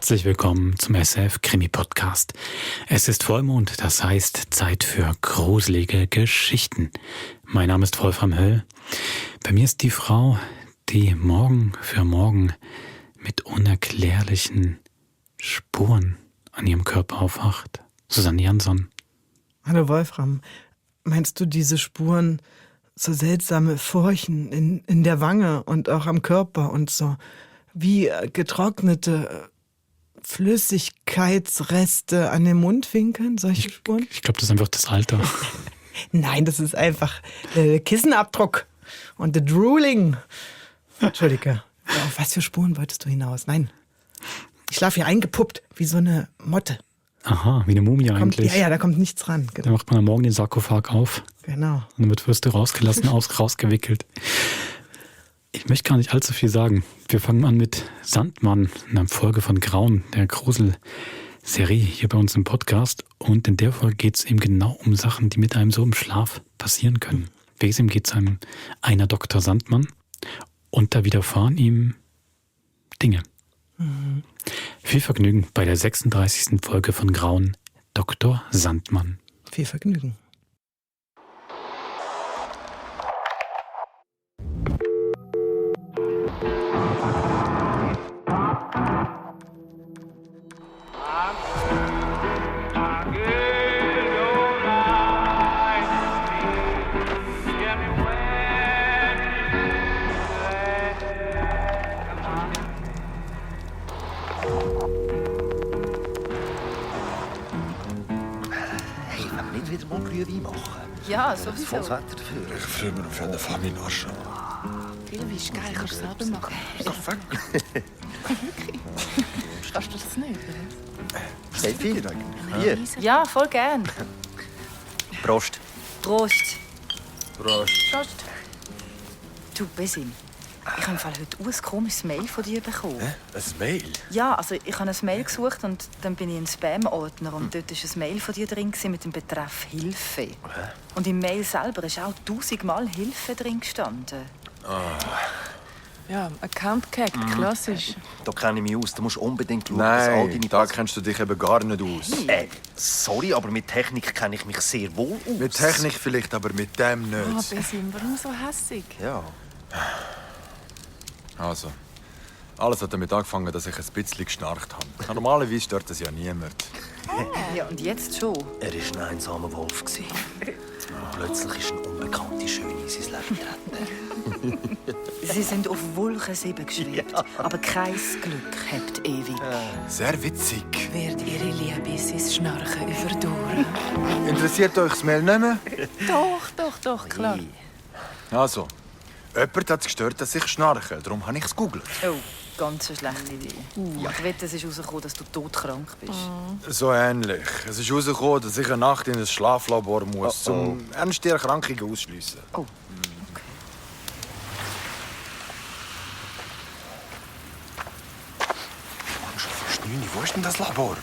Herzlich willkommen zum SF Krimi Podcast. Es ist Vollmond, das heißt Zeit für gruselige Geschichten. Mein Name ist Wolfram Höll. Bei mir ist die Frau, die Morgen für Morgen mit unerklärlichen Spuren an ihrem Körper aufwacht. Susanne Jansson. Hallo Wolfram, meinst du diese Spuren, so seltsame Furchen in der Wange und auch am Körper und so wie getrocknete Flüssigkeitsreste an den Mundwinkeln, solche Spuren? Ich glaube, das ist einfach das Alter. Nein, das ist einfach Kissenabdruck und the drooling. Entschuldige, auf was für Spuren wolltest du hinaus? Nein, ich schlafe hier eingepuppt, wie so eine Motte. Aha, wie eine Mumie eigentlich. Ja, da kommt nichts ran. Genau. Da macht man am Morgen den Sarkophag auf. Genau. Und dann wirst du rausgelassen, rausgewickelt. Ich möchte gar nicht allzu viel sagen. Wir fangen an mit Sandmann, einer Folge von Grauen, der Gruselserie hier bei uns im Podcast. Und in der Folge geht es eben genau um Sachen, die mit einem so im Schlaf passieren können. Wesem geht es einem einer Dr. Sandmann und da widerfahren ihm Dinge. Mhm. Viel Vergnügen bei der 36. Folge von Grauen, Dr. Sandmann. Viel Vergnügen. Wieder mal Glühwein machen. Ja, sowieso. Volles Wetter dafür. Ich freue mich auf eine Familie Asche. Glühwein ist geil, kannst du selber machen. Perfekt. Wirklich? Verstehst du das nicht? Sehr viel. Hier. Ja, voll gern. Prost. Prost. Prost. Prost. Du, Besim, ich habe im Fall heute ein komisches Mail von dir bekommen. Ein Mail? Ja, also ich habe ein Mail gesucht und dann bin ich in einen Spam-Ordner und dort war ein Mail von dir drin mit dem Betreff Hilfe. Und im Mail selber ist auch 1000-mal Hilfe drin gestanden. Ja, Account gehackt, klassisch. Da kenne ich mich aus. Da musst du unbedingt schauen, dass all Nein, deine da kennst du dich eben gar nicht aus. Sorry, aber mit Technik kenne ich mich sehr wohl aus. Mit Technik vielleicht, aber mit dem Oh, nicht. Besim, warum so hässig? Ja. Also, alles hat damit angefangen, dass ich ein bisschen geschnarcht habe. Normalerweise stört das ja niemand. Ja, und jetzt schon. Er war ein einsamer Wolf. Und plötzlich ist eine unbekannte Schöne in sein Leben getreten. Sie sind auf Wolke 7 geschwebt, aber kein Glück hebt ewig. Sehr witzig. Wird ihre Liebe sein Schnarchen überdauern? Interessiert euch das Mail nicht mehr? Doch, klar. Also, jemand hat es gestört, dass ich schnarche. Darum habe ich es gegoogelt. Oh, ganz eine schlechte Idee. Ich wette, es ist herausgekommen, dass du todkrank bist. So ähnlich. Es ist herausgekommen, dass ich eine Nacht in ein Schlaflabor muss, um ernste Erkrankungen auszuschliessen. Oh, okay. Mann, schon fast 9 Uhr. Wo ist denn das Labor?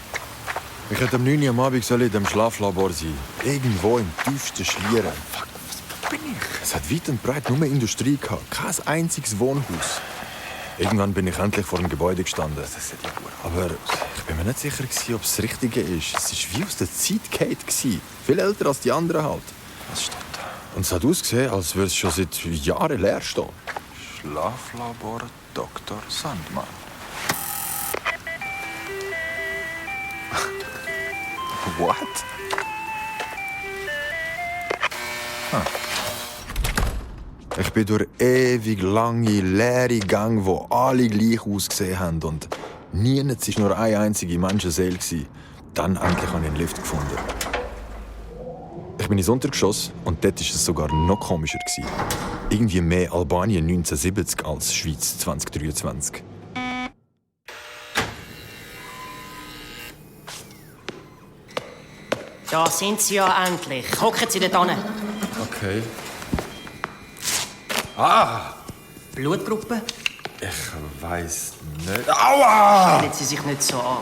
Ich hätte am 9 Uhr am Abend in dem Schlaflabor sein. Irgendwo im tiefsten Schlieren. Fuck, wo bin ich? Es hat weit und breit nur Industrie gehabt. Kein einziges Wohnhaus. Irgendwann bin ich endlich vor dem Gebäude gestanden. Aber ich bin mir nicht sicher, ob es das Richtige ist. Es war wie aus der Zeit gefallen. Viel älter als die anderen halt. Was steht da? Und es hat ausgesehen, als würde es schon seit Jahren leer stehen. Schlaflabor Dr. Sandmann. What? Ich bin durch ewig lange, leere Gänge, wo alle gleich ausgesehen haben. Und nirgends war nur eine einzige Menschenseele. Dann endlich habe ich einen Lift gefunden. Ich bin ins Untergeschoss und dort war es sogar noch komischer. Irgendwie mehr Albanien 1970 als Schweiz 2023. Da sind Sie ja endlich. Hocken Sie dort hin. Okay. Blutgruppe? Ich weiss nicht. Aua! Stellen Sie sich nicht so an.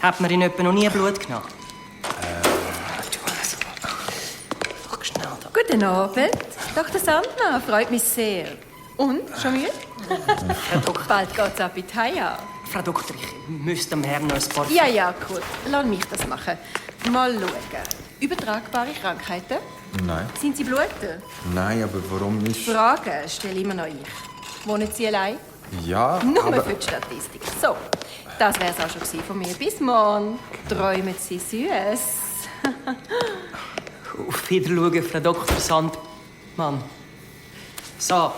Hat man in etwa noch nie Blut genommen? Doch schnell da. Guten Abend, Dr. Sandmann. Freut mich sehr. Und, schon müde? Bald geht's ab in die Haia. Frau Doktor, ich müsste dem Herrn noch ein paar... Ja, gut. Lass mich das machen. Mal schauen. Übertragbare Krankheiten? Nein. Sind Sie bluten? Nein, aber warum nicht? Fragen stelle immer noch ich. Wohnen Sie allein? Ja, Nur aber... für die Statistik. So, das wär's auch schon gewesen von mir. Bis morgen. Träumen Sie süß. Auf Wiedersehen, Frau Dr. Sandmann. So,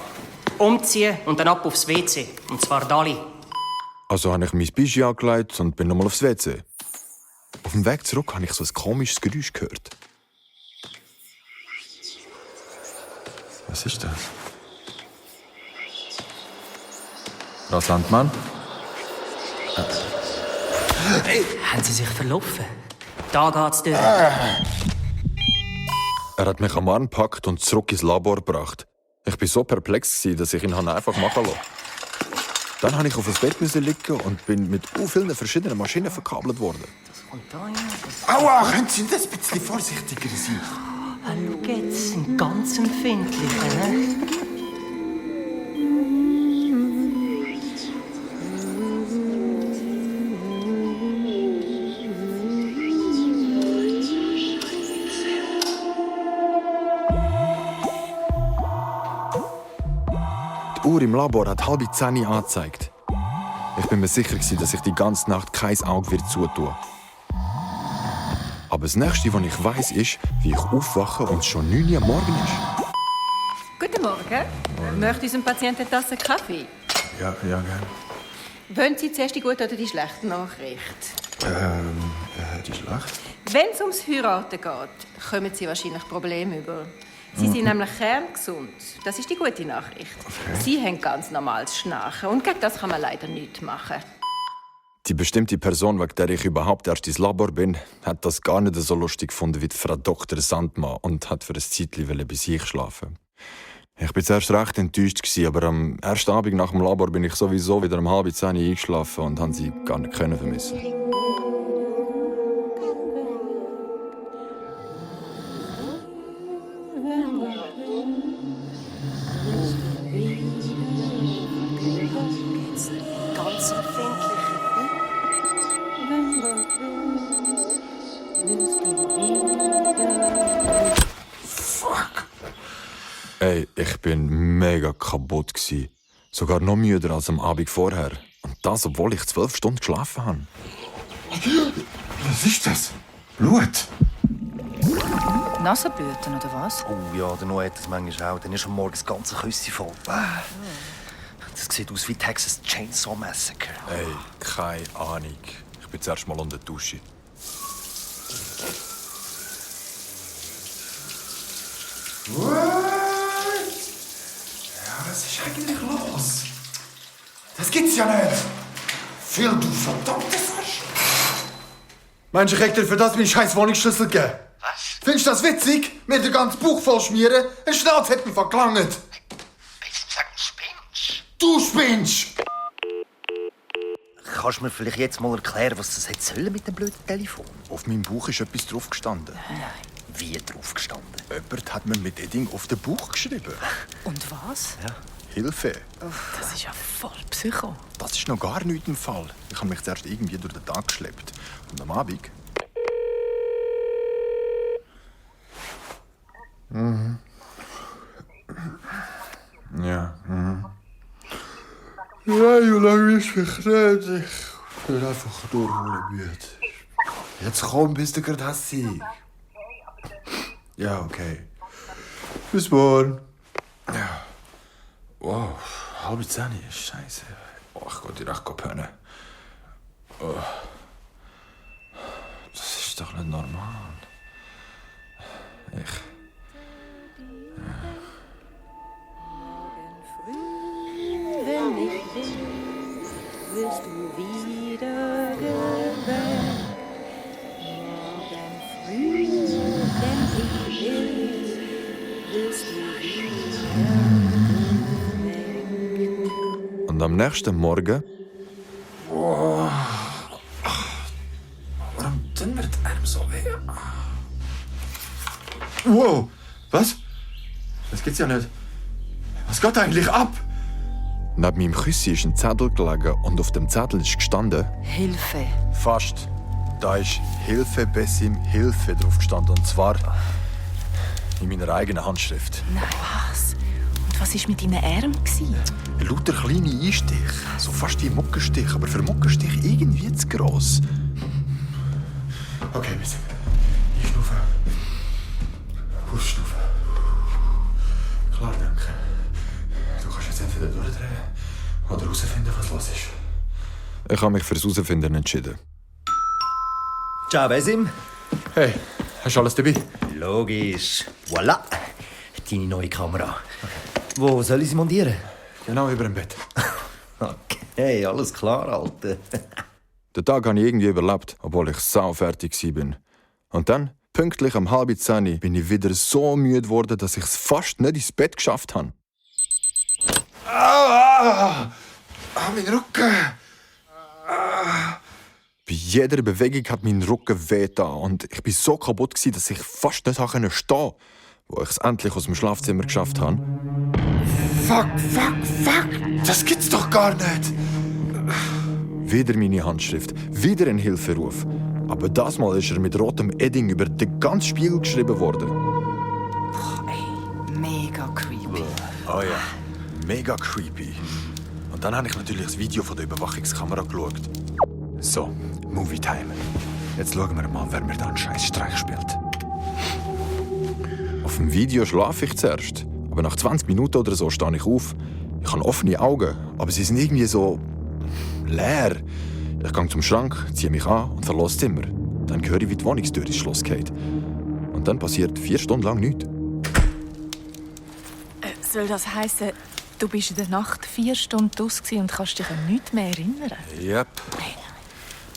umziehen und dann ab aufs WC. Und zwar Dali. Also habe ich mein Bischi angelegt und bin nochmal aufs WC. Auf dem Weg zurück habe ich so ein komisches Geräusch gehört. Was ist das? Frau Sandmann? Haben Sie sich verlaufen? Da geht's durch. Er hat mich am Arm gepackt und zurück ins Labor gebracht. Ich war so perplex, dass ich ihn einfach machen lassen. Dann musste ich auf das Bett liegen und bin mit vielen verschiedenen Maschinen verkabelt worden. Und da rein. Aua, können Sie das ein bisschen vorsichtiger sein? Schau jetzt, ein ganz empfindlicher, ne? Die Uhr im Labor hat 9:30 angezeigt. Ich bin mir sicher, dass ich die ganze Nacht kein Auge wird zutun. Aber das Nächste, was ich weiss, ist, wie ich aufwache und es schon 9 Uhr morgen ist. Guten Morgen. Möchte unser Patient eine Tasse Kaffee? Ja, gerne. Wollen Sie zuerst die gute oder die schlechte Nachricht? Die Schlacht? Wenn es ums Heiraten geht, kommen Sie wahrscheinlich Probleme über. Sie sind nämlich kerngesund. Das ist die gute Nachricht. Okay. Sie haben ganz normales Schnarchen und gegen das kann man leider nichts machen. Die bestimmte Person, wegen der ich überhaupt erst ins Labor bin, hat das gar nicht so lustig gefunden wie die Frau Dr. Sandmann und hat für ein Zeitchen bei sich schlafen. Ich war zuerst recht enttäuscht, aber am ersten Abend nach dem Labor bin ich sowieso wieder um 9:30 eingeschlafen und konnte sie gar nicht vermissen. Ganz empfindlicher. Ey, ich bin mega kaputt gsi. Sogar noch müder als am Abend vorher. Und das, obwohl ich 12 Stunden geschlafen habe. Was ist das? Blut? Nasenblüten oder was? Oh ja, der Noah hat das manchmal auch. Dann ist am Morgen das ganze Küsse voll. Das sieht aus wie Texas Chainsaw Massacre. Ey, keine Ahnung. Ich bin zuerst mal unter der Dusche. Ja, was ist eigentlich los? Das gibt's ja nicht! Phil, du verdammtes Arsch! Meinst du, ich hätte dir für das meinen scheiß Wohnungsschlüssel gegeben? Was? Findest du das witzig? Mir den ganzen Bauch voll schmieren? Ein Schnauz hat mich verklangt! Willst du sagen, du spinnst? Du spinnst! Kannst du mir vielleicht jetzt mal erklären, was das hätte sollen mit dem blöden Telefon? Auf meinem Bauch ist etwas drauf gestanden. Wie drauf gestanden? Jemand hat mir mit Edding auf den Bauch geschrieben. Und was? Hilfe. Das ist ja voll Psycho. Das ist noch gar nicht im Fall. Ich habe mich zuerst irgendwie durch den Tag geschleppt. Und am Abend... Ja. Nein, so lange ist mich nicht. Ich bin einfach nur müde. Jetzt komm, bist du gerade hässig. Ja, okay. Bis morgen. Ja. Wow, 9:30 ist scheiße. Oh, ich gehe direkt pennen. Oh. Das ist doch nicht normal. Wenn ich bin, wirst du wieder geweckt. Morgen früh, wenn ich will, wirst du wieder geweckt. Und am nächsten Morgen... Oh. Warum tun mir die Arme so weh? Wow, was? Das gibt's ja nicht. Was geht eigentlich ab? Neben meinem Küssi ist ein Zettel gelegen und auf dem Zettel ist gestanden... Hilfe. Fast. Da ist «Hilfe, Bessim, Hilfe» drauf gestanden. Und zwar in meiner eigenen Handschrift. Nein, was? Und was war mit deinen Armen? Lauter kleine Einstiche. So fast wie Muckenstich, aber für Muckenstich irgendwie zu gross. Okay, Bessim. Einschnaufen. Ausschnaufen. Klar, danke. Du kannst jetzt entweder durchdrehen oder herausfinden, was los ist. Ich habe mich fürs Herausfinden entschieden. Ciao, Besim. Hey, hast du alles dabei? Logisch. Voilà. Deine neue Kamera. Wo soll ich sie montieren? Genau über dem Bett. Okay, alles klar, Alter. Den Tag habe ich irgendwie überlebt, obwohl ich saufertig war. Und dann, pünktlich um 9:30, bin ich wieder so müde geworden, dass ich es fast nicht ins Bett geschafft habe. Mein Rücken. Bei jeder Bewegung hat mein Rücken wehgetan und ich war so kaputt, dass ich fast nicht stehen konnte, wo ich es endlich aus dem Schlafzimmer geschafft habe. Fuck. Das gibt's doch gar nicht. Wieder meine Handschrift, wieder ein Hilferuf. Aber das Mal ist er mit rotem Edding über den ganzen Spiegel geschrieben worden. Mega creepy. Oh ja, mega creepy. Und dann habe ich natürlich das Video von der Überwachungskamera geschaut. So, Movie Time. Jetzt schauen wir mal, wer mir da einen Scheißstreich spielt. Auf dem Video schlafe ich zuerst. Aber nach 20 Minuten oder so stehe ich auf. Ich habe offene Augen, aber sie sind irgendwie so... leer. Ich gehe zum Schrank, ziehe mich an und verlasse das Zimmer. Dann höre ich, wie die Wohnungstür ins Schloss geht. Und dann passiert 4 Stunden lang nichts. Soll das heissen, du bist in der Nacht 4 Stunden draus und kannst dich an nichts mehr erinnern? Yep.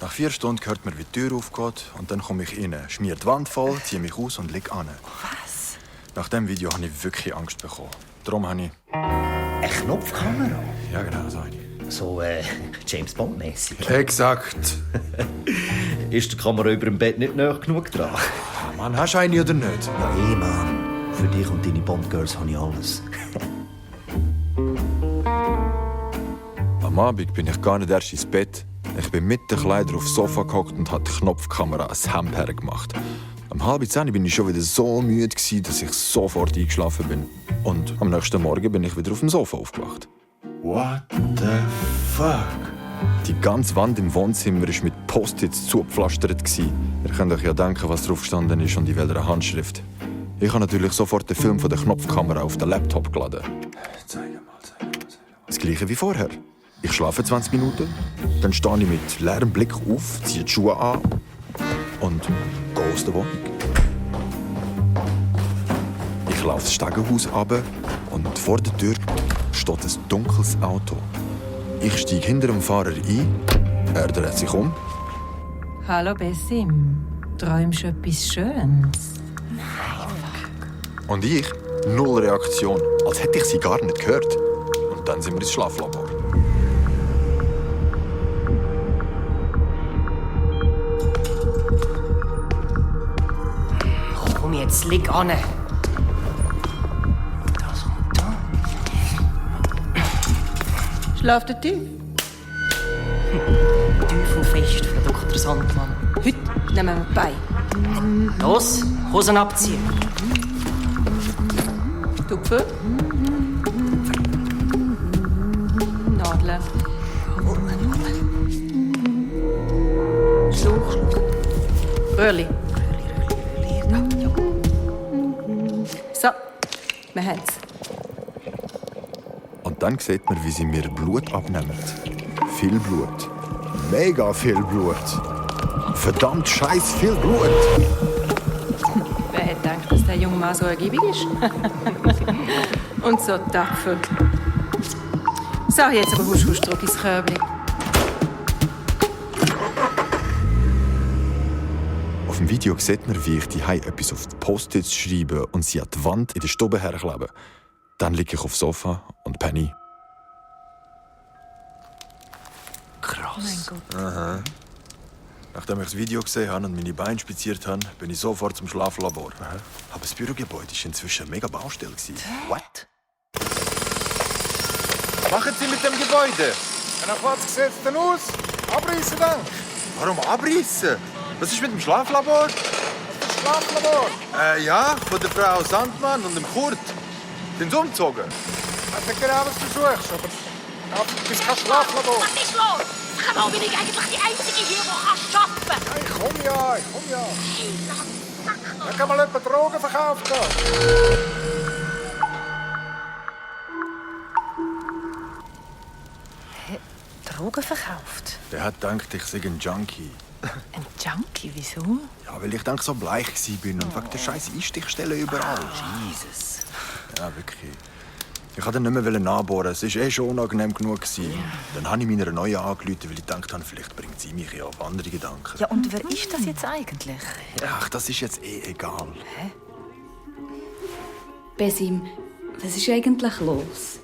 Nach 4 Stunden hört man, wie die Tür aufgeht. Und dann komme ich rein, schmier die Wand voll, ziehe mich aus und liege an. Was? Nach dem Video habe ich wirklich Angst bekommen. Darum habe ich... Eine Knopfkamera? Ja, genau, so eine. So, James Bond-mäßig. Exakt. Ist die Kamera über dem Bett nicht nahe genug dran? Mann, hast du eine oder nicht? Ja, Mann. Für dich und deine Bond-Girls habe ich alles. Am Abend bin ich gar nicht erst ins Bett. Ich bin mit den Kleidern aufs Sofa gehockt und habe die Knopfkamera ans Hemd hergemacht. Um 9:30 bin ich schon wieder so müde, dass ich sofort eingeschlafen bin. Und am nächsten Morgen bin ich wieder auf dem Sofa aufgewacht. What the fuck? Die ganze Wand im Wohnzimmer war mit Post-its zugepflastert. Ihr könnt euch ja denken, was drauf gestanden ist und in welcher Handschrift. Ich habe natürlich sofort den Film von der Knopfkamera auf den Laptop geladen. Zeig mal. Das gleiche wie vorher. Ich schlafe 20 Minuten, dann stehe ich mit leerem Blick auf, ziehe die Schuhe an und gehe aus der Wohnung. Ich laufe das Stegenhaus runter und vor der Tür steht ein dunkles Auto. Ich steige hinter dem Fahrer ein, er dreht sich um. Hallo Bessim, träumst du etwas Schönes? Und ich, null Reaktion, als hätte ich sie gar nicht gehört. Und dann sind wir ins Schlaflabor. Komm jetzt, leg an. Schlaft ihr tief? Tief und fest, Frau Dr. Sandmann. Heute nehmen wir bei. Los, Hosen abziehen. Tupfer. Nadeln. Schlauch. Röhrli. So, wir haben es. Und dann sieht man, wie sie mir Blut abnehmen. Viel Blut. Mega viel Blut. Verdammt scheiß viel Blut. Wer hätte gedacht, dass der junge Mann so ergiebig ist? Und so tapfer. So, jetzt aber husch zurück ins Körbchen. Auf dem Video sieht man, wie ich die etwas auf die Post-its schreibe und sie an die Wand in der Stube herklebe. Dann liege ich aufs Sofa und penne. Krass. Aha. Nachdem ich das Video gesehen habe und meine Beine inspiziert habe, bin ich sofort zum Schlaflabor. Aber das Bürogebäude war inzwischen eine mega Baustelle. What? machen Sie mit dem Gebäude? Nach was sieht es denn aus? Abreißen dann? Warum abreißen? Was ist mit dem Schlaflabor? Das Schlaflabor. Ja, von der Frau Sandmann und dem Kurt. Sind sie umgezogen? Ich weiß nicht genau, was du suchst, aber das ist kein Schlaflabor. Was ist los? Warum bin ich eigentlich die Einzige hier, die arbeiten kann? Ich komm ja. Da kann mal jemand Drogen verkaufen. Drogen verkauft? Der hat gedacht, ich sei ein Junkie. Ein Junkie, wieso? Ja, weil ich dann so bleich war und wegen der scheiß Einstichstellen überall. Jesus. Ja, wirklich. Ich wollte dann nicht mehr nachbohren. Es war schon unangenehm genug. Dann habe ich meiner Neuen angerufen, weil ich gedacht habe, vielleicht bringt sie mich ja auf andere Gedanken. Ja, und wer ist das jetzt eigentlich? Ach, das ist jetzt egal. Besim, was ist eigentlich los?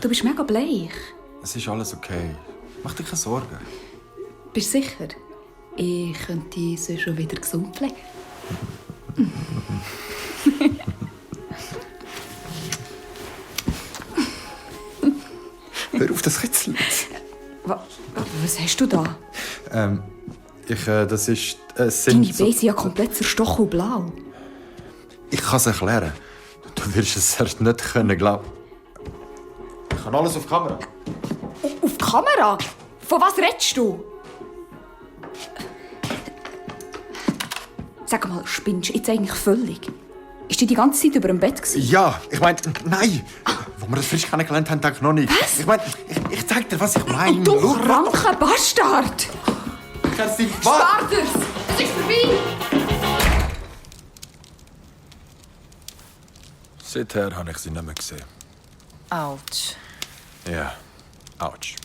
Du bist mega bleich. Es ist alles okay. Mach dir keine Sorgen. Bist du sicher? Ich könnte dich sonst schon wieder gesund pflegen. Hör auf, das Kitzeln. Was hast du da? Das ist... Deine Beine sind ja komplett zerstochen und blau. Ich kann es erklären. Du wirst es erst nicht können glauben. Ich habe alles auf Kamera. Auf Kamera? Von was redest du? Sag mal, spinnst du jetzt eigentlich völlig? Ist die ganze Zeit über dem Bett gewesen? Ja, ich meine, nein. Wo wir das frisch kennengelernt haben, denke ich noch nicht. Was? Ich meine, ich zeig dir, was ich meine. Du kranker Bastard! Ich kann es nicht Starters! Es ist vorbei! Seither habe ich sie nicht mehr gesehen. Autsch. Ja, ouch.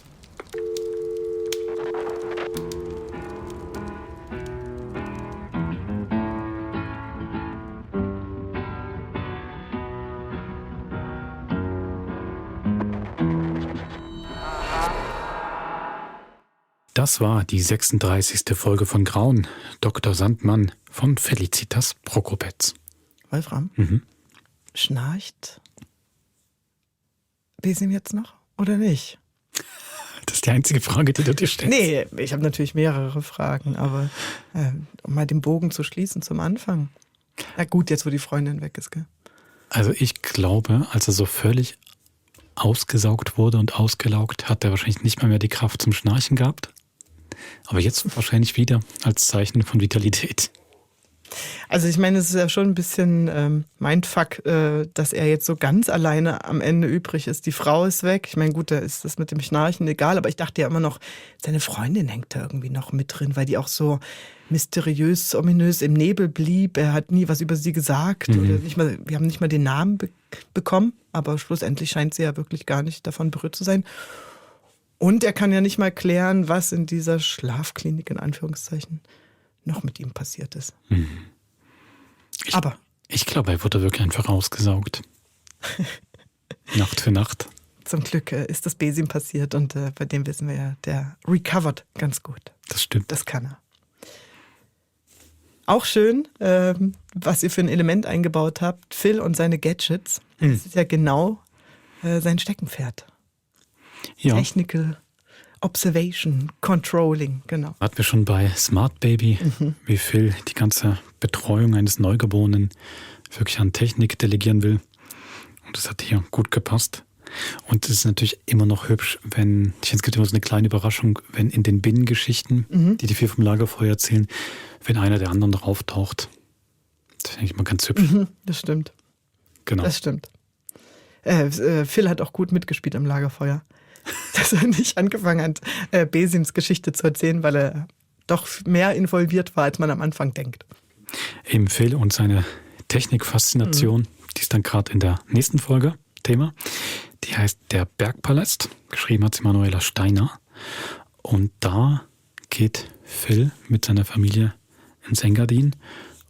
Das war die 36. Folge von Grauen, Dr. Sandmann von Felicitas Prokopetz. Wolfram, schnarcht Besim jetzt noch oder nicht? Das ist die einzige Frage, die du dir stellst. Nee, ich habe natürlich mehrere Fragen, aber um mal den Bogen zu schließen zum Anfang. Na gut, jetzt wo die Freundin weg ist, gell? Also ich glaube, als er so völlig ausgesaugt wurde und ausgelaugt, hat er wahrscheinlich nicht mal mehr die Kraft zum Schnarchen gehabt. Aber jetzt wahrscheinlich wieder als Zeichen von Vitalität. Also ich meine, es ist ja schon ein bisschen Mindfuck, dass er jetzt so ganz alleine am Ende übrig ist. Die Frau ist weg. Ich meine, gut, da ist das mit dem Schnarchen egal, aber ich dachte ja immer noch, seine Freundin hängt da irgendwie noch mit drin, weil die auch so mysteriös, ominös im Nebel blieb. Er hat nie was über sie gesagt. Oder nicht mal, wir haben nicht mal den Namen bekommen, aber schlussendlich scheint sie ja wirklich gar nicht davon berührt zu sein. Und er kann ja nicht mal klären, was in dieser Schlafklinik in Anführungszeichen noch mit ihm passiert ist. Ich glaube, er wurde wirklich einfach ausgesaugt. Nacht für Nacht. Zum Glück ist das Besim passiert und bei dem wissen wir ja, der recovered ganz gut. Das stimmt. Das kann er. Auch schön, was ihr für ein Element eingebaut habt, Phil und seine Gadgets. Das ist ja genau sein Steckenpferd. Ja. Technical Observation, Controlling, genau. Hatten wir schon bei Smart Baby, wie Phil die ganze Betreuung eines Neugeborenen wirklich an Technik delegieren will. Und das hat hier gut gepasst. Und es ist natürlich immer noch hübsch, ich finde, es gibt immer so eine kleine Überraschung, wenn in den Binnengeschichten, die vier vom Lagerfeuer erzählen, wenn einer der anderen noch auftaucht. Das finde ich immer ganz hübsch. Das stimmt. Genau. Das stimmt. Phil hat auch gut mitgespielt am Lagerfeuer. Dass er nicht angefangen hat, Besims Geschichte zu erzählen, weil er doch mehr involviert war, als man am Anfang denkt. Eben Phil und seine Technikfaszination, die ist dann gerade in der nächsten Folge Thema. Die heißt Der Bergpalast, geschrieben hat sie Manuela Steiner. Und da geht Phil mit seiner Familie ins Engadin,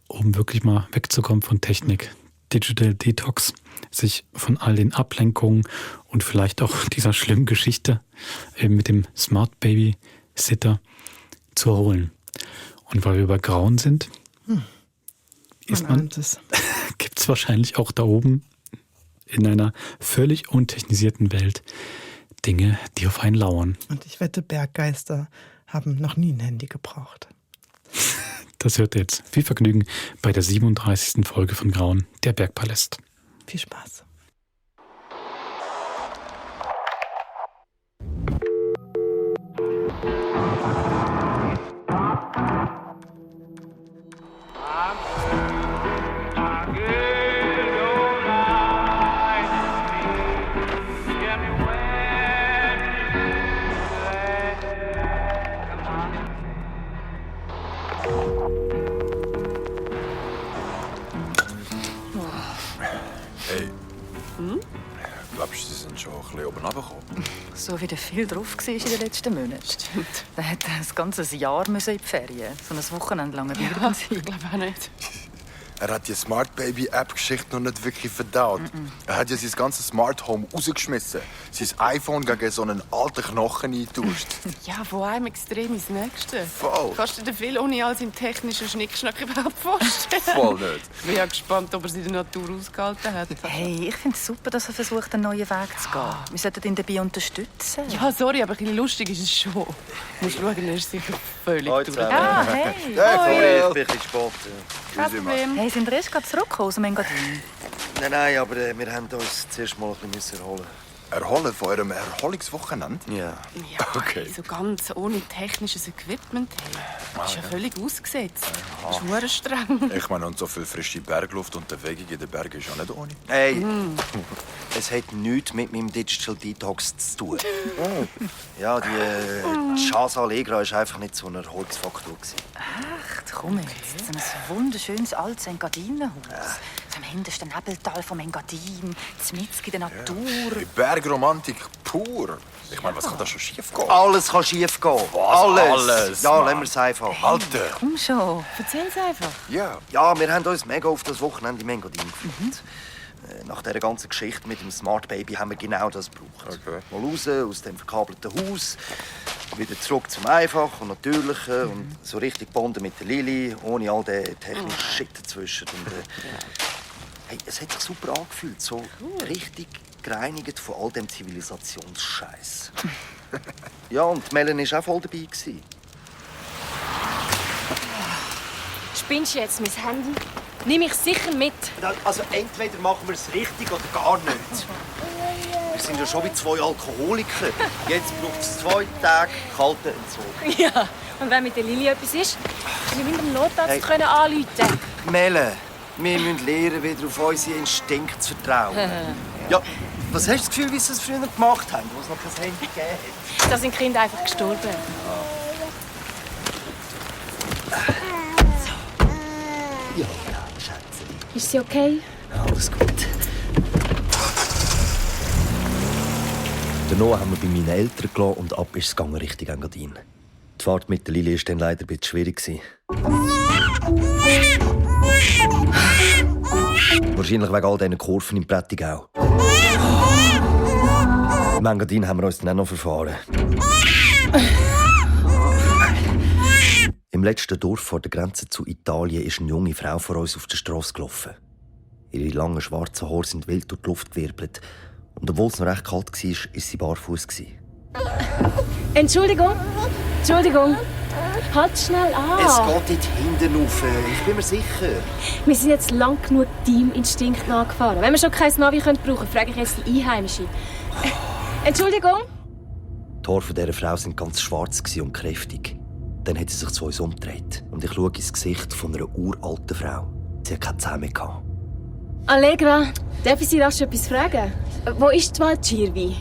um wirklich mal wegzukommen von Technik. Digital Detox, sich von all den Ablenkungen und vielleicht auch dieser schlimmen Geschichte mit dem Smart Baby Sitter zu erholen. Und weil wir bei Grauen sind, gibt es wahrscheinlich auch da oben in einer völlig untechnisierten Welt Dinge, die auf einen lauern. Und ich wette, Berggeister haben noch nie ein Handy gebraucht. Das hört ihr jetzt. Viel Vergnügen bei der 37. Folge von Grauen, der Bergpalast. Viel Spaß. Hey. Glaubst du, sie sind schon ein bisschen oben runtergekommen? So wie der viel drauf war in den letzten Monaten. Stimmt. Der hätte ein ganzes Jahr müssen in die Ferien. So ein Wochenende lang Ja, ich glaube auch nicht. Er hat die Smart Baby App-Geschichte noch nicht wirklich verdaut. Er hat ja sein ganzes Smart Home rausgeschmissen. Sein iPhone gegen so einen alten Knochen eingetauscht. Ja, von einem Extrem ins nächste. Voll. Kannst du dir viel ohne all seinen technischen Schnickschnack überhaupt vorstellen? Voll nicht. Ich bin ja gespannt, ob er sie in der Natur ausgehalten hat. Hey, ich finde es super, dass er versucht, einen neuen Weg zu gehen. Wir sollten ihn dabei unterstützen. Ja, sorry, aber ein bisschen lustig ist es schon. Du musst schauen, er ist sicher völlig durch. Ah, hey. Ich bin ein bisschen spät. Kein Problem. Hey, sind wir erst gerade zurückgekommen aus dem Engadin? Nein, aber wir haben uns zuerst mal ein bisschen erholen. Erholen von eurem Erholungswochenende? Ja. Ja, Okay. so ganz ohne technisches Equipment. Hey. Das ist ja völlig ausgesetzt. Das ist verdammt streng. Ich meine, und so viel frische Bergluft und Bewegung in den Bergen ist auch nicht ohne. Hey, es hat nichts mit meinem Digital Detox zu tun. Ja, die Chance Allegra war einfach nicht so ein Erholungsfaktor. Echt? Komm jetzt. So ein wunderschönes altes Engadinenhaus. Im hintersten Nebeltal vom Engadin, mitten in der Natur. Die Bergromantik pur. Ich meine, was kann da schon schief gehen? Alles kann schief gehen. Alles, Ja, Mann. lassen wir es einfach. Alter! Komm schon. Erzähl's einfach. Ja. Ja, wir haben uns mega auf das Wochenende im Engadin gefreut. Nach dieser ganzen Geschichte mit dem Smart Baby haben wir genau das gebraucht. Okay. Mal raus aus dem verkabelten Haus, wieder zurück zum Einfachen und Natürlichen und so richtig bonden mit der Lili, ohne all den technischen Shit dazwischen. Und, hey, es hat sich super angefühlt, so richtig gereinigt von all dem Zivilisationsscheiß. Ja, und Melanie war auch voll dabei. Spinnst du jetzt mein Handy? Nimm ich sicher mit. Also entweder machen wir es richtig oder gar nicht. Wir sind ja schon wie zwei Alkoholiker. Jetzt braucht es 2 Tage kalten Entzug. Ja, und wenn mit der Lili etwas ist, wir müssen dem Notarzt können anrufen. Melle, wir müssen lernen, wieder auf unsere Instinkte zu vertrauen. Ja, was hast du das Gefühl, wie sie es früher gemacht haben, wo es noch kein Handy gegeben hat? Da sind die Kinder einfach gestorben. Ja, Schätze. Ist sie okay? Alles gut. Den Noah haben wir bei meinen Eltern gelassen und ab ist es gegangen Richtung Engadin. Die Fahrt mit der Lili war dann leider ein bisschen schwierig. Wahrscheinlich wegen all diesen Kurven im Prättigau. Im Engadin haben wir uns dann auch noch verfahren. Im letzten Dorf vor der Grenze zu Italien ist eine junge Frau vor uns auf der Straße gelaufen. Ihre langen schwarzen Haare sind wild durch die Luft gewirbelt. Und obwohl es noch recht kalt war, war sie barfuß. Entschuldigung. Entschuldigung. Halt schnell an. Es geht dort hinten rauf. Ich bin mir sicher. Wir sind jetzt lang genug deinem Instinkt nachgefahren. Wenn wir schon kein Navi brauchen können, frage ich jetzt die Einheimische. Entschuldigung. Die Haare dieser Frau waren ganz schwarz und kräftig. Dann hat sie sich zu uns umgedreht. Und ich schaue ins Gesicht von einer uralten Frau. Sie hat keine Zähne mehr gehabt. Allegra, darf ich Sie rasch etwas fragen? Wo ist die Valchirvi?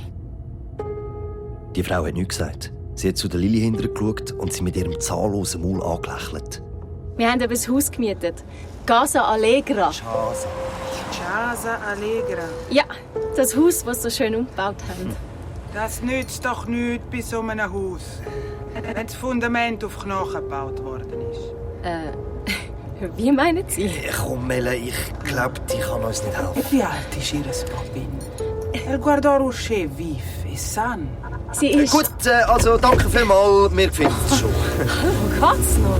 Die Frau hat nichts gesagt. Sie hat zu der Lili hinterher geschaut und sie mit ihrem zahnlosen Maul angelächelt. Wir haben ein Haus gemietet. Casa Allegra. Casa Allegra. Ja, das Haus, das Sie so schön umgebaut haben. Das nützt doch nichts bei so einem Haus, wenn das Fundament auf Knochen gebaut worden ist. Wie meinen Sie? Komm, Melle, ich glaube, die kann uns nicht helfen. Wie alt ist Ihre Papin? El guardò che vive e san. Sie ist... Gut, also danke vielmals, mir gefällt es schon. Wo geht's noch?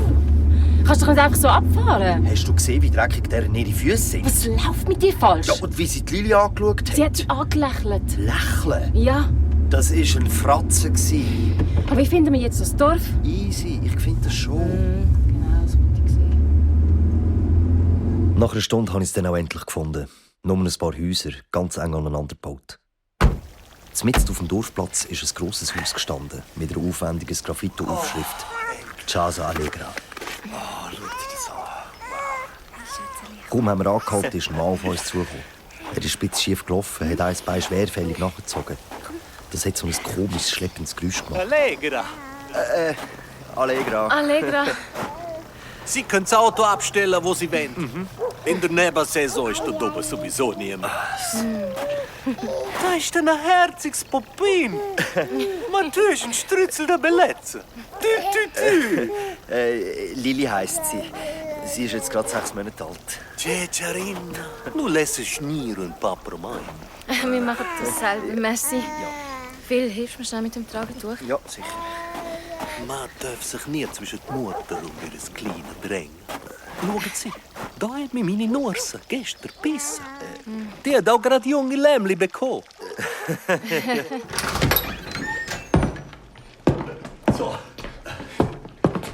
Kannst du doch nicht einfach so abfahren? Hast du gesehen, wie dreckig deren ihre Füße sind? Was läuft mit dir falsch? Ja, und wie sie die Lili angeschaut hat? Sie hat dich angelächelt. Lächeln? Ja. Das war ein Fratzen. Aber wie finden wir jetzt das Dorf? Easy, ich finde das schon. Genau, das wollte ich sehen. Nach einer Stunde habe ich es dann auch endlich gefunden. Nur ein paar Häuser, ganz eng aneinander gebaut. Mitten auf dem Dorfplatz ist ein grosses Haus gestanden, mit einer aufwendigen Graffito-Aufschrift. Casa Allegra. Schau dir das an. Kaum haben wir angehalten, ist ein Mann auf uns zugekommen. Er ist spitz schief gelaufen, hat ein Bein schwerfällig nachgezogen. Das hat so ein komisches, schleppendes Geräusch gemacht. Allegra. Allegra. Allegra. Sie können das Auto abstellen, wo Sie wollen. In der Nebensaison ist dort oben sowieso niemand. Da ist ein herziges Popin. Man tut ein Strützel der Beletze. Lili heisst sie. Sie ist jetzt gerade 6 Monate alt. Cecerina, nu lässt Schnier und Papromai. Wir machen das selber, merci. Phil, hilfst du mir schnell mit dem Tragetuch? Ja, sicher. Man darf sich nie zwischen die Mutter und ihr kleinen drängen. Schauen Sie, da hat mir meine Nurse gestern gebissen. Die hat auch gerade junge Lämmli bekommen. So,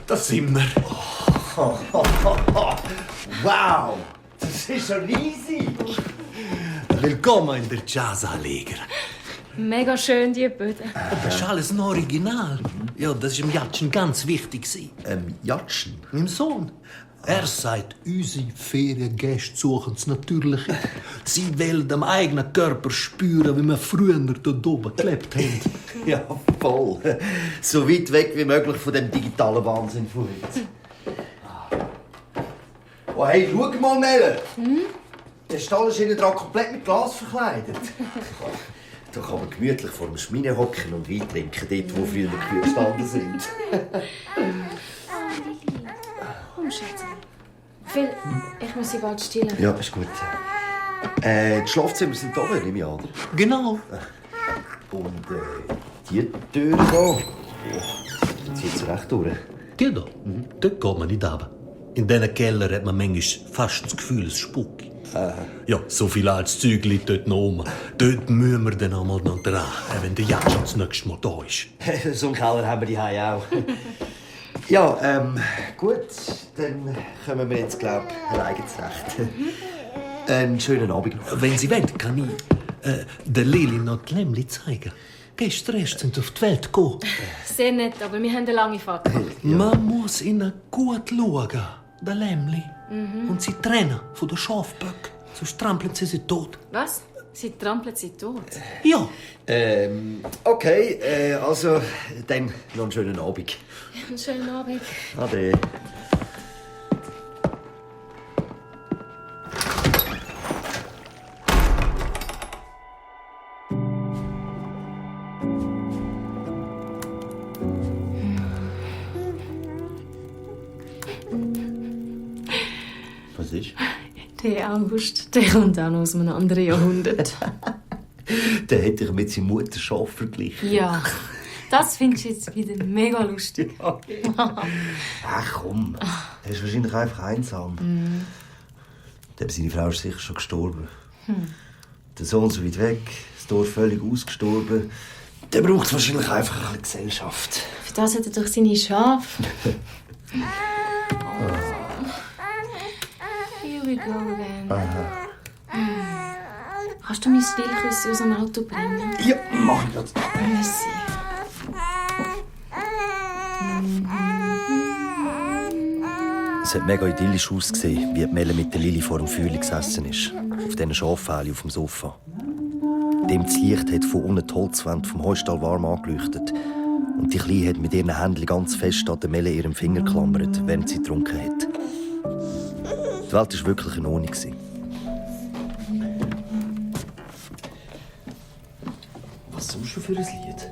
das sind wir. Wow, das ist schon easy. Willkommen in der Casa Allegra. Mega schön, die Böden. Das ist alles ein Original. Ja, das war im Jatschen ganz wichtig. Jatschen? Mein Sohn. Er sagt, unsere Feriengäste suchen das Natürliche. Sie wollen am eigenen Körper spüren, wie wir früher dort oben gelebt haben. Ja, voll. So weit weg wie möglich von dem digitalen Wahnsinn von heute. Oh, hey, schau mal, Melle. Der Stall ist innen dran komplett mit Glas verkleidet. Da kann man gemütlich vor dem Schmine hocken und Wein trinken, dort, wo früher die Kühe gestanden sind. Komm, Schätze. Phil, ich muss sie bald stillen. Ja, ist gut. Die Schlafzimmer sind oben, nehme ich an, oder? Genau. Und die Tür hier, oh, die zieht sie recht durch. Die da? Dort geht man nicht runter. In diesen Keller hat man manchmal fast das Gefühl, es spukt. Ja, so viel altes Zeug liegt dort noch rum. Dort müssen wir dann einmal noch dran, wenn der Jatsch das nächste Mal da ist. So einen Keller haben wir die auch. Ja, gut, dann kommen wir jetzt, glaube ich, alleine zurecht. Einen schönen Abend noch. Wenn Sie wollen, kann ich der Lili noch die Lämmli zeigen. Gestern erst sind sie auf die Welt gekommen. Sehr nett, aber wir haben eine lange Fahrt. Man muss ihnen gut schauen, den Lämmli. Und sie trennen von den Schafböcken, sonst trampeln sie tot. Was? Sie trampeln sie tot? Ja. Okay, also dann noch einen schönen Abend. Einen schönen Abend. Ade. Was ist? Der August, der kommt auch noch aus einem anderen Jahrhundert. Der hätte ich mit seiner Mutter Schaf verglichen. Ja, das findest du jetzt wieder mega lustig. Ach komm, er ist wahrscheinlich einfach einsam. Seine Frau ist sicher schon gestorben. Der Sohn so weit weg, das Dorf völlig ausgestorben. Der braucht wahrscheinlich einfach eine Gesellschaft. Für das hat er doch seine Schafe. Here we go again. Kannst du mein Stillküsse aus dem Auto bringen? Ja, mach ich das. Merci. Es hat mega idyllisch ausgesehen, wie Melle mit der Lili vor dem Feuer gesessen ist. Auf diesen Schaffählen auf dem Sofa. Dem das Licht hat von unten die Holzwände vom Heustall warm angeleuchtet. Und die Kleine hat mit ihren Händen ganz fest an der Melle ihrem Finger geklammert, während sie getrunken hat. Die Welt war wirklich in Ordnung. Was suchst du für ein Lied?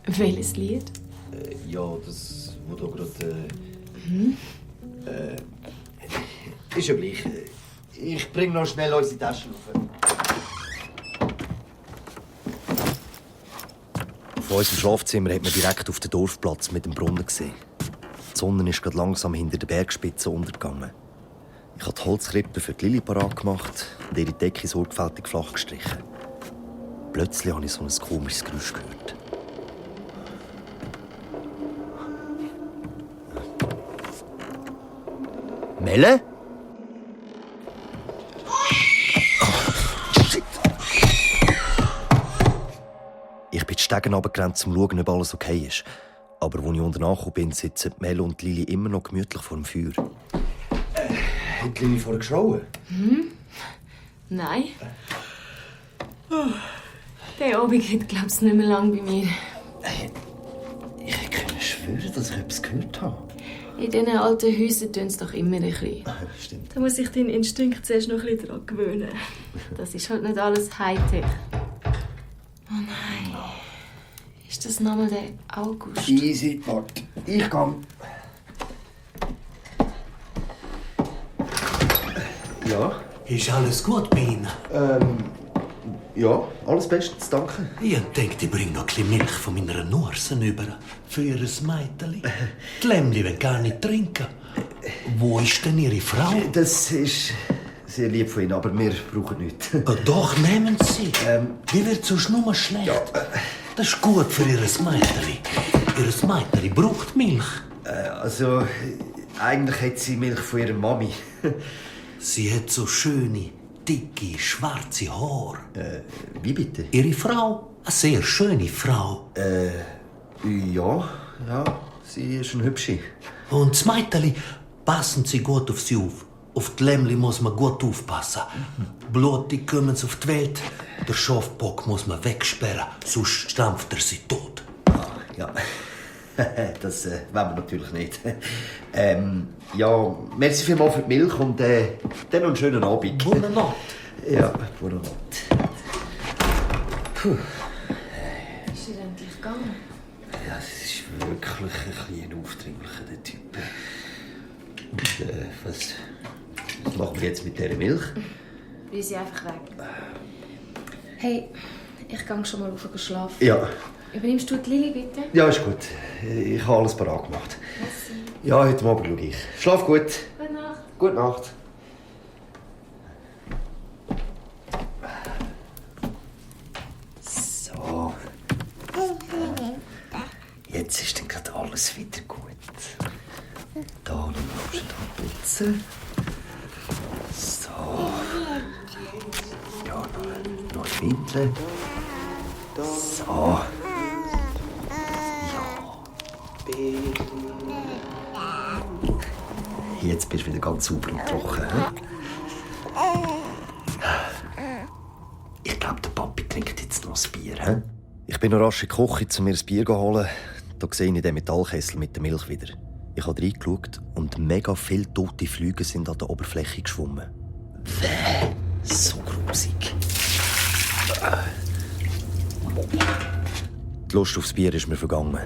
Welches Lied? Ja, das, wo da gerade... ist ja gleich. Ich bring noch schnell unsere Taschen auf. Von unserem Schlafzimmer hat man direkt auf den Dorfplatz mit dem Brunnen gesehen. Die Sonne ist gerade langsam hinter der Bergspitze untergegangen. Ich habe die Holzkrippe für die Lili parat gemacht und ihre Decke sorgfältig flach gestrichen. plötzlich habe ich so ein komisches Geräusch gehört. Melle? Shit. Ich bin die Stegen runtergerannt, um zu schauen, ob alles okay ist. Aber als ich unten angekommen bin, sitzen Melle und Lili immer noch gemütlich vor dem Feuer. Hat Lili vorher geschrauen? Nein. Der Abend geht, glaube ich, nicht mehr lang bei mir. Ich kann schwören, dass ich etwas gehört habe. In diesen alten Häusern tun sie doch immer ein bisschen. Stimmt. Da muss sich dein Instinkt zuerst noch ein bisschen daran gewöhnen. Das ist halt nicht alles Hightech. Oh nein. Ist das nochmal der August? Easy, warte. Ich gehe. Ja? Ist alles gut bei Ihnen? Ja, alles bestens, danke. Ich denke, ich bringe noch ein bisschen Milch von meiner Nursen über. Für ihr Mädchen. Die Lämmli wollen gar nicht trinken. Wo ist denn Ihre Frau? Das ist sehr lieb von Ihnen, aber wir brauchen nichts. Doch, nehmen Sie. Die wird sonst nur schlecht. Ja, das ist gut für ihr Mädchen. Ihr Mädchen braucht Milch. Also, eigentlich hat sie Milch von ihrer Mami. Sie hat so schöne, dicke, schwarze Haare. Wie bitte? Ihre Frau? Eine sehr schöne Frau. Ja, sie ist eine hübsche. Und das Mädchen, passen Sie gut auf sie auf. Auf die Lämmli muss man gut aufpassen. Blutig kommen sie auf die Welt. Der Schafbock muss man wegsperren, sonst stampft er sie tot. Ja, das wollen wir natürlich nicht. Ja, merci vielmals für die Milch und dann noch einen schönen Abend. Gute Nacht. Ja, gute Nacht. Puh. Ist er endlich gegangen? Ja, es ist wirklich ein bisschen aufdringlicher, der Typ. Und was machen wir jetzt mit dieser Milch? Will sie einfach weg. Hey, ich gehe schon mal auf schlafen. Ja. Übernimmst du die Lili, bitte? Ja, ist gut. Ich habe alles parat gemacht. Merci. Ja, heute Abend schaue ich. Schlaf gut. Gute Nacht. Gute Nacht. So. Jetzt ist dann gerade alles wieder gut. Da noch da putzen. So. Ja, noch ein Windel. So. Jetzt bist du wieder ganz sauber und trocken. Ich glaube, der Papi trinkt jetzt noch ein Bier. He? Ich bin noch rasch in die Küche, um mir ein Bier zu holen. Da sehe ich den Metallkessel mit der Milch wieder. Ich habe reingeschaut und mega viele tote Flüge sind an der Oberfläche geschwommen. So grusig. Die Lust aufs Bier ist mir vergangen.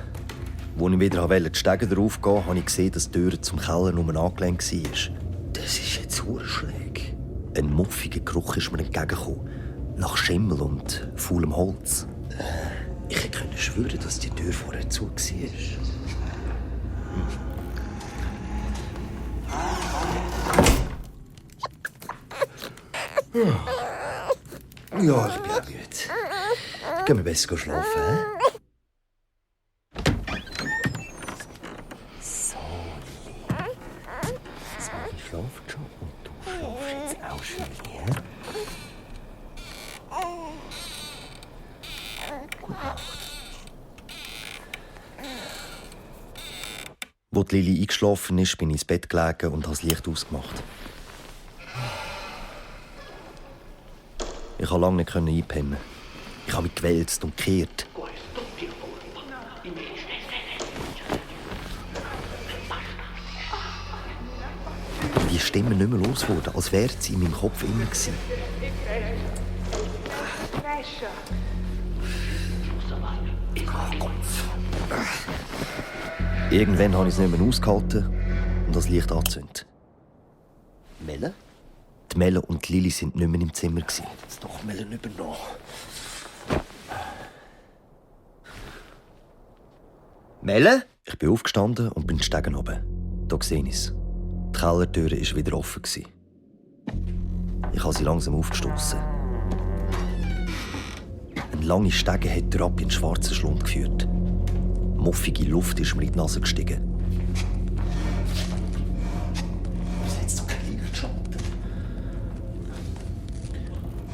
Als ich wieder die Stege darauf gehen, habe ich gesehen, dass die Tür zum Keller nur angelehnt war. Das ist jetzt schräg. Ein muffiger Geruch ist mir entgegengekommen. Nach Schimmel und faulem Holz. Ich konnte schwören, dass die Tür vorher zu war. Ja, ich bin auch müde. Gehen wir besser schlafen, hä? So, Lili. So, ich schlafe schon und du schlafst jetzt auch schön, hä? Gute Nacht. Als Lili eingeschlafen ist, bin ich ins Bett gelegen und habe das Licht ausgemacht. Ich konnte lange nicht einpennen. Ich habe mich gewälzt und gekehrt. Die Stimme nicht mehr los wurde, als wäre sie in meinem Kopf immer gewesen. Irgendwann habe ich es nicht mehr ausgehalten und das Licht angezündet. Melle? Die Melle und die Lili sind nicht mehr im Zimmer. Jetzt doch Melle übernommen. Melle? Ich bin aufgestanden und bin die Stegen runter. Da sehe ich es. Die Kellertür war wieder offen. Ich habe sie langsam aufgestoßen. Ein Lange Stege hat durch in den schwarzen Schlund geführt. Muffige Luft ist mir in die Nase gestiegen. Was hat so kein Lichtschatten?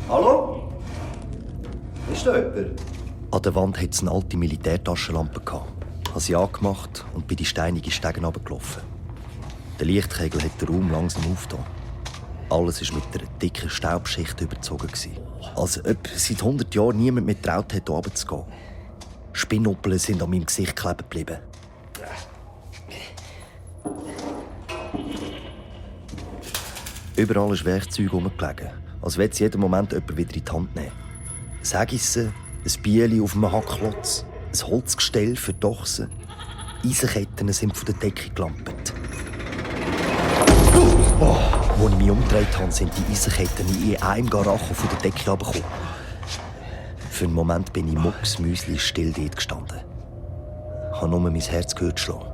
Hallo? Ist da jemand? An der Wand hatte es eine alte Militärtaschenlampe. Ich habe sie angemacht und bin die steinigen Stegen runtergelaufen. Der Lichtkegel hat den Raum langsam aufgetan. Alles war mit einer dicken Staubschicht überzogen. Als ob seit 100 Jahren niemand mehr getraut hat, hier runterzugehen. Spinnuppeln sind an meinem Gesicht kleben geblieben. Überall ist Werkzeug herumgelegen, als würde es jeden Moment jemand wieder in die Hand nehmen. Sägissen, ein Bieli auf einem Hackklotz, ein Holzgestell für die Ochsen. Eisenketten sind von der Decke gelampt. Als ich mich umgedreht habe, sind die Eisenketten in einem Garacho von der Decke herabgekommen. Für einen Moment bin ich mucksmüsli still dort gestanden. Ich habe nur mein Herz gehört schlagen.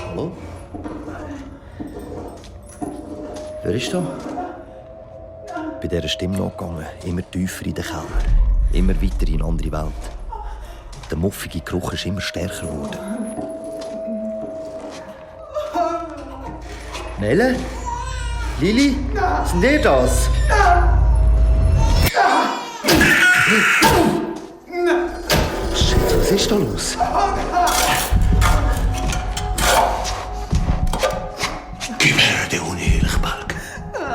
Hallo? Wer ist da? Bei dieser Stimme nachgegangen, immer tiefer in den Keller, immer weiter in eine andere Welt. Der muffige Geruch ist immer stärker geworden. Melle? Lili? Sind ihr das? Shit, was ist da los? Gib her den unehelichen Balg.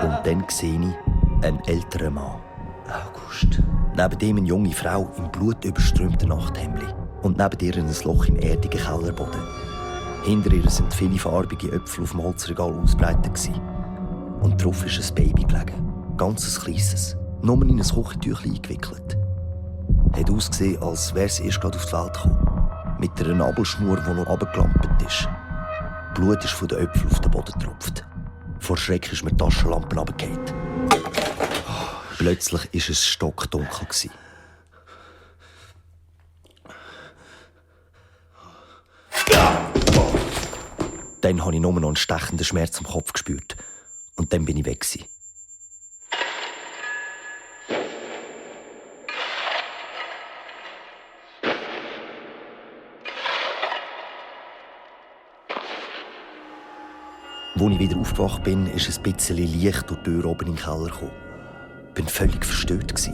Und dann sehe ich einen älteren Mann. August. Neben dem eine junge Frau im blutüberströmten Nachthemdli. Und neben ihr ein Loch im erdigen Kellerboden. Hinter ihr sind viele farbige Äpfel auf dem Holzregal ausbreitet. Und drauf ist ein Baby gelegen. Ganz ein kleines. Nur in ein Küchentüchlein eingewickelt. Hat ausgesehen, als wäre sie erst gerade auf die Welt gekommen. Mit einer Nabelschnur, die noch runtergelampt ist. Blut ist von den Äpfeln auf den Boden getropft. Vor Schreck ist mir die Taschenlampe runtergefallen. Plötzlich war es stockdunkel. Dann habe ich nur noch einen stechenden Schmerz am Kopf gespürt. Und dann bin ich weg. Als ich wieder aufgewacht bin, ist ein bisschen Licht durch die Tür oben in den Keller gekommen. Ich war völlig verstört. Ich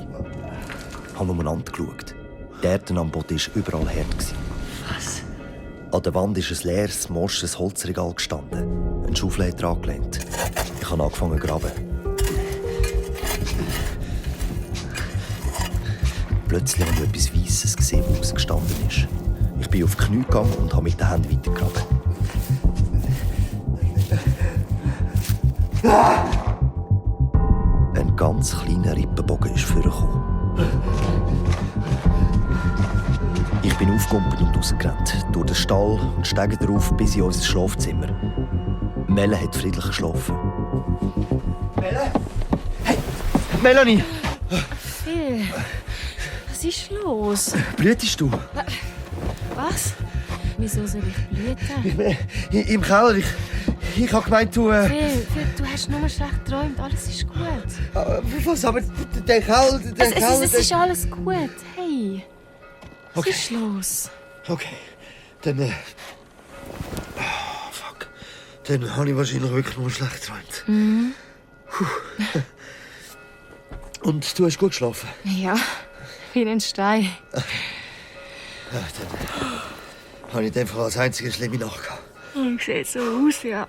habe umeinander geschaut. Die Erde am Boden war überall hart. Was? An der Wand ist ein leeres, morsches Holzregal gestanden. Ein Schaufel hat angelehnt. Ich habe angefangen zu graben. Plötzlich habe ich etwas Weisses gesehen, das rausgestanden ist. Ich bin auf die Knie gegangen und habe mit den Händen weitergegraben. Ein ganz kleiner Rippenbogen ist vorgekommen. Ich bin aufgekommen und rausgerannt. Durch den Stall und Stege drauf bis in unser Schlafzimmer. Melle hat friedlich geschlafen. Melle? Hey, Melanie! Phil, was ist los? Blütest du? Was? Wieso soll ich blüten? Im Keller. Ich habe gemeint, du... Phil, du hast nur schlecht geträumt. Alles ist gut. Was? Aber der Keller... Es ist alles gut. Hey. Was ist los? Okay. Dann... fuck. Dann habe ich wahrscheinlich wirklich nur schlecht geträumt. Mhm. Und du hast gut geschlafen? Ja, wie ein Stein. Ja, dann habe ich in dem Fall als einzige schlimme Nacht gehabt. Sieht so aus, ja.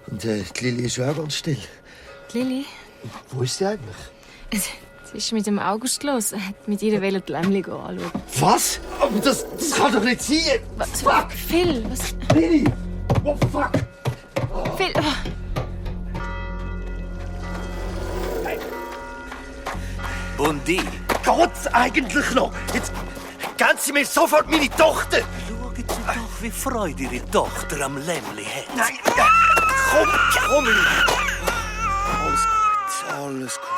Und die Lili ist auch ganz still. Die Lili? Wo ist sie eigentlich? Es ist mit dem August los. Er hat mit ihr die Lämmchen anschauen. Was? Aber das kann doch nicht sein! Was? Fuck! Phil, was? Lili! Oh, fuck! Phil! Oh. Bundi! Geht's eigentlich noch? Jetzt geben Sie mir sofort meine Tochter! Schauen Sie doch, wie Freude Ihre Tochter am Lämmli hat. Nein! Komm! Alles gut.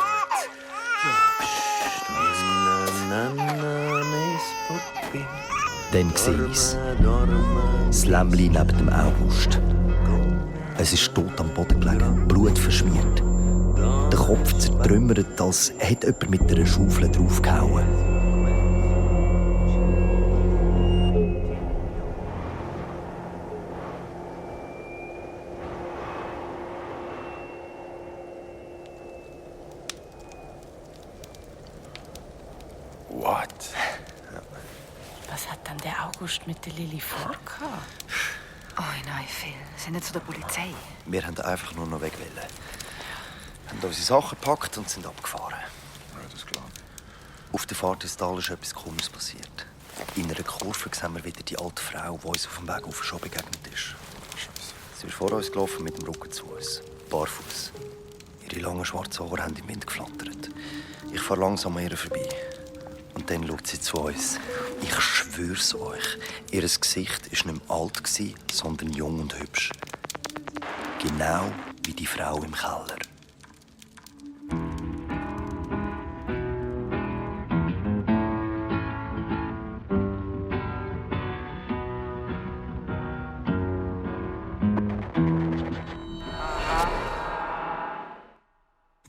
Dann sehe ich es. Das Lämmli neben dem August. Es ist tot am Boden gelegen, blutverschmiert. den Kopf zertrümmert, als hätte jemand mit einer Schaufel draufgehauen. What? Was hat dann der August mit der Lilly vorgehabt? Oh nein, Phil. Sie sind nicht zu der Polizei. Wir wollten einfach nur noch weg. Wir haben unsere Sachen gepackt und sind abgefahren. Ja, das ist klar. Auf der Fahrt ins Tal ist etwas Komisches passiert. In einer Kurve sehen wir wieder die alte Frau, die uns auf dem Weg auf schon begegnet ist. Scheiße. Sie ist vor uns gelaufen mit dem Rücken zu uns. Barfuß. Ihre langen schwarzen Haare haben im Wind geflattert. Ich fahre langsam an ihr vorbei. Und dann schaut sie zu uns. Ich schwör's euch, ihr Gesicht war nicht mehr alt, sondern jung und hübsch. Genau wie die Frau im Keller.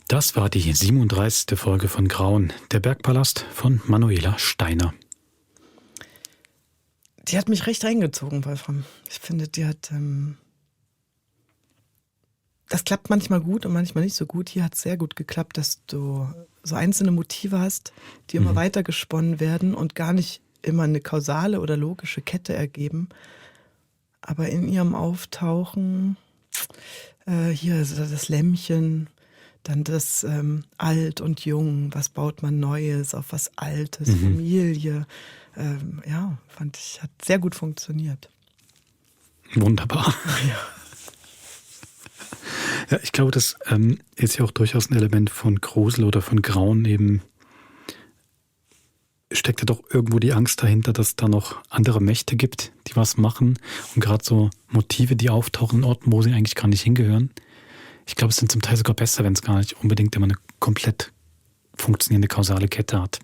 Das war die 37. Folge von Grauen, der Bergpalast von Manuela Steiner. Die hat mich recht reingezogen, Wolfram. Ich finde, die hat... das klappt manchmal gut und manchmal nicht so gut. Hier hat es sehr gut geklappt, dass du so einzelne Motive hast, die immer weiter gesponnen werden und gar nicht immer eine kausale oder logische Kette ergeben. Aber in ihrem Auftauchen, hier ist das Lämmchen, dann das Alt und Jung, was baut man Neues auf was Altes, Familie. Ja, fand ich, hat sehr gut funktioniert. Wunderbar. Ja. Ja, ich glaube, das ist ja auch durchaus ein Element von Grusel oder von Grauen eben. Steckt ja doch irgendwo die Angst dahinter, dass es da noch andere Mächte gibt, die was machen. Und gerade so Motive, die auftauchen in Orten, wo sie eigentlich gar nicht hingehören. Ich glaube, es sind zum Teil sogar besser, wenn es gar nicht unbedingt immer eine komplett funktionierende kausale Kette hat.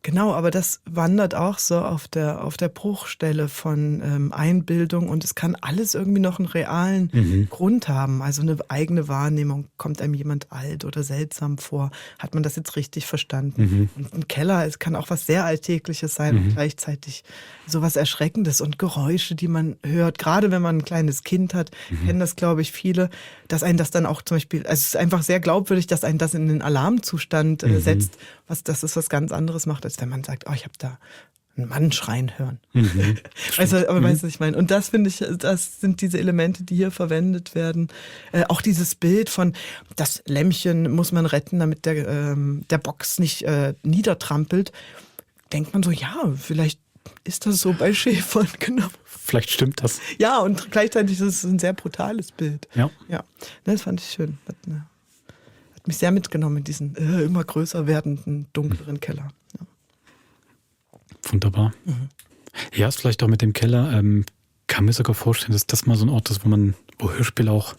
Genau, aber das wandert auch so auf der Bruchstelle von Einbildung und es kann alles irgendwie noch einen realen Grund haben. Also eine eigene Wahrnehmung. Kommt einem jemand alt oder seltsam vor? Hat man das jetzt richtig verstanden? Und ein Keller, es kann auch was sehr Alltägliches sein und gleichzeitig sowas Erschreckendes und Geräusche, die man hört. Gerade wenn man ein kleines Kind hat, kennen das, glaube ich, viele, dass einen das dann auch zum Beispiel, also es ist einfach sehr glaubwürdig, dass einen das in den Alarmzustand setzt, dass es was ganz anderes macht, als wenn man sagt, oh, ich habe da einen Mann schreien hören. Weißt du, was ich meine? Und das finde ich, das sind diese Elemente, die hier verwendet werden. Auch dieses Bild von, das Lämmchen muss man retten, damit der Box nicht niedertrampelt. Denkt man so, ja, vielleicht ist das so bei Schäfern, genau. Vielleicht stimmt das. Ja, und gleichzeitig ist es ein sehr brutales Bild. Ja. Das fand ich schön. Hat mich sehr mitgenommen in diesen immer größer werdenden, dunkleren Keller. Ja. Wunderbar. Ja, ist vielleicht auch mit dem Keller, kann mir sogar vorstellen, dass das mal so ein Ort ist, wo Hörspiel auch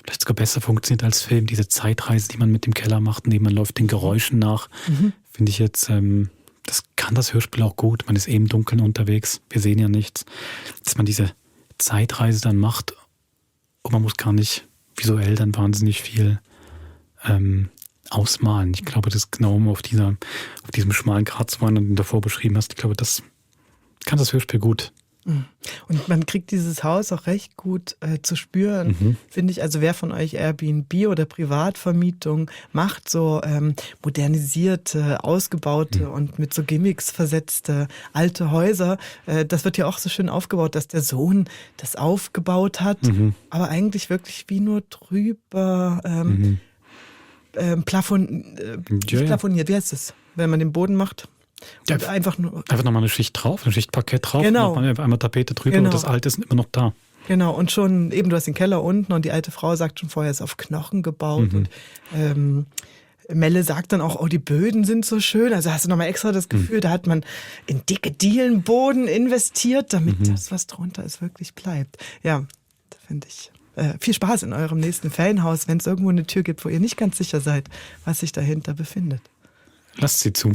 vielleicht sogar besser funktioniert als Film. Diese Zeitreise, die man mit dem Keller macht, indem man läuft den Geräuschen nach, finde ich jetzt, das kann das Hörspiel auch gut. Man ist eben im Dunkeln unterwegs, wir sehen ja nichts. Dass man diese Zeitreise dann macht und man muss gar nicht visuell dann wahnsinnig viel ausmalen. Ich glaube, das ist genau auf diesem schmalen Grat zu wandern, den du davor beschrieben hast. Ich glaube, das kann das Hörspiel gut. Und man kriegt dieses Haus auch recht gut zu spüren, finde ich. Also wer von euch Airbnb oder Privatvermietung macht, so modernisierte, ausgebaute und mit so Gimmicks versetzte alte Häuser, das wird ja auch so schön aufgebaut, dass der Sohn das aufgebaut hat, aber eigentlich wirklich wie nur drüber plafoniert. Wie heißt das, wenn man den Boden macht? Und einfach nochmal eine Schicht drauf, eine Schicht Parkett drauf, genau. Und dann einmal Tapete drüber und das Alte ist immer noch da. Genau, und schon, eben du hast den Keller unten und die alte Frau sagt schon vorher, es ist auf Knochen gebaut und Melle sagt dann auch, oh, die Böden sind so schön, also hast du nochmal extra das Gefühl, da hat man in dicke Dielenboden investiert, damit das, was drunter ist, wirklich bleibt. Ja, da finde ich... viel Spaß in eurem nächsten Ferienhaus, wenn es irgendwo eine Tür gibt, wo ihr nicht ganz sicher seid, was sich dahinter befindet. Lasst sie zu.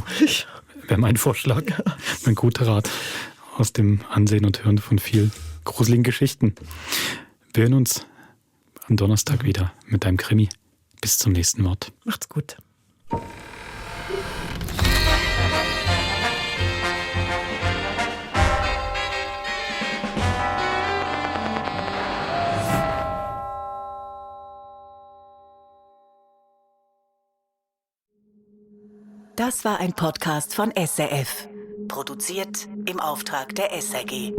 Wäre mein Vorschlag. Ein guter Rat aus dem Ansehen und Hören von viel gruseligen Geschichten. Wir hören uns am Donnerstag wieder mit einem Krimi. bis zum nächsten Mord. Macht's gut. Das war ein Podcast von SRF. Produziert im Auftrag der SRG.